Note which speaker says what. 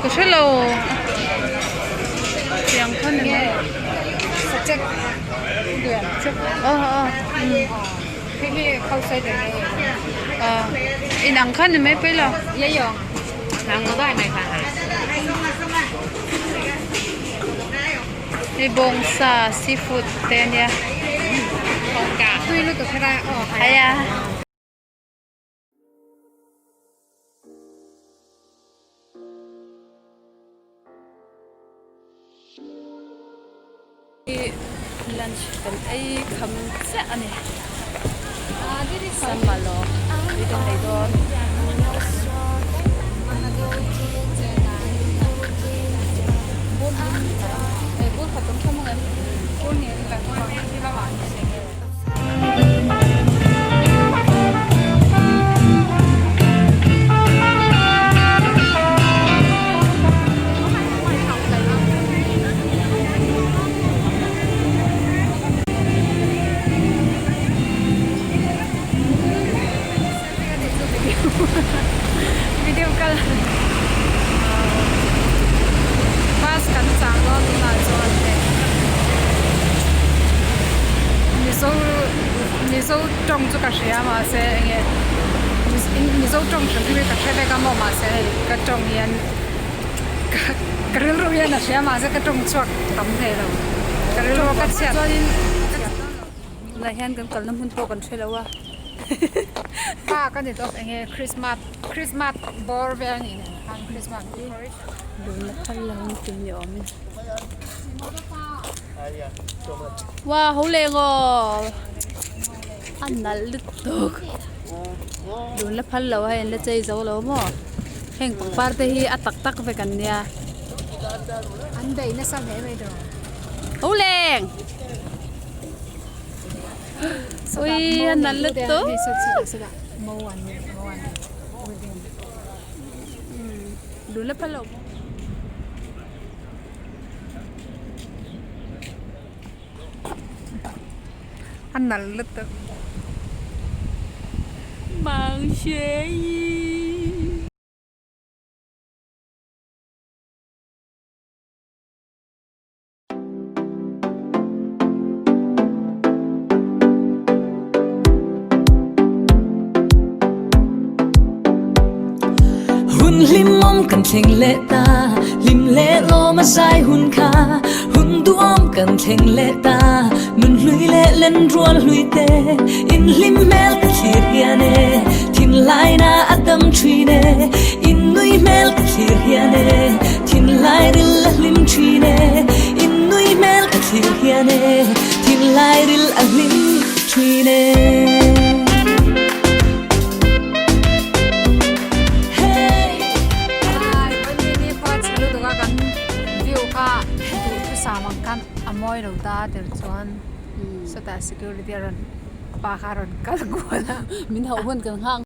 Speaker 1: Ka hre lo tiang kha ni mai inang kha ni mai pawh ila hei bawngsa seafood te a nia aya. Lunch kan ei kham chiah a ni Saint-Malo tui kan ei dawn.
Speaker 2: Video kal bus kan chang dawn tunah chuan hei Mizo Mizo tawng chu ka hria mahse enge Mizo tawng hrim hrim hi ka hre vek a maw mahse hei ka tawng hian ka rilru hian a hria mahse ka tawng chhuak tam thei lo ka rilru ka chhiat
Speaker 1: Tunah hian kan kalna hmun pawh kan hre lo a.
Speaker 2: Pa ka ni tawp enge Christmas Christmas bawr vel a nih nen khan Christmas
Speaker 1: Lun a phal lo ang tih ni awm in. Wow ho leng aw a nalh lutuk lun la phal lo a hei an la chei zo lo maw heng pangpar te hi a tak tak vek an nia.
Speaker 2: An bei nasa hle mai tawh.
Speaker 1: Ho leng. Ui a nalh lutuk. Lun la phal lo maw.
Speaker 2: A nalh lutuk.
Speaker 1: Mang hre i.
Speaker 3: Hun hlim awm kan thleng leh ta, hlim leh lawm a zai hun kha. Hun duhawm kan thleng leh ta, nun hlui leh len rual hlui te. In hlim hmel ka thlir hian e, thinlaina a dam thin e. In nui hmel ka thlir hian e, thinlai ril a hlim thin e. In nui hmel ka thlir hian e, thinlai ril a hlim thin e.
Speaker 2: A mawi lo ta tel chuan sawtah security a rawn pa kha a rawn kal kual a.
Speaker 1: Min hauh hun kan nghak.